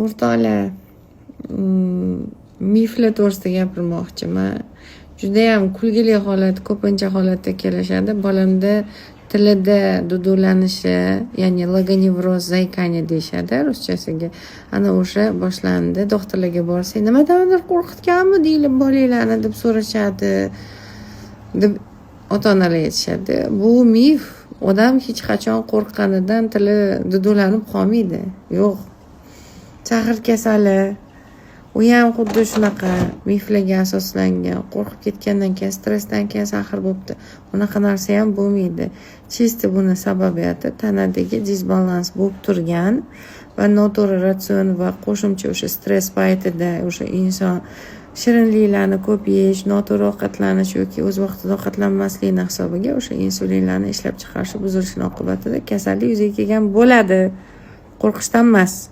O'rtoqlar, miflar to'g'risida gapirmoqchiman. Judayam kulgili holat, ko'pincha holatda kelishadi. Bolamda tilida dudulanishi, ya'ni логоневроз, заикание deyishadi ruschasiga. Ana o'sha boshlandi. Doktorlarga borsak, nimadandir qo'rqitganmi deyilib bolanglarni deb so'rashadi, deb ota-onalar aytishadi. Bu mif. Odam hech qachon qo'rqqanidan tili dudulanib qolmaydi. Yo'q. Sehr kasali, u ham xuddi shunaqa miflarga asoslangan. Qo'rqib ketgandan keyin, stressdan keyin sehr bo'libdi. Unaqa narsa ham bo'lmaydi. Чисто buni sababiyati tanadagi disbalans bo'lib turgan va noto'g'ri ratsion va qo'shimcha o'sha stress paytida o'sha inson shirinliklarni ko'p yeyish, noto'g'ri ovqatlanish yoki o'z vaqtida ovqatlanmaslikni hisobiga o'sha insulinlarni ishlab chiqarishi buzilishini oqibatida kasallik yuzaga kelgan bo'ladi. Qo'rqishdan emas.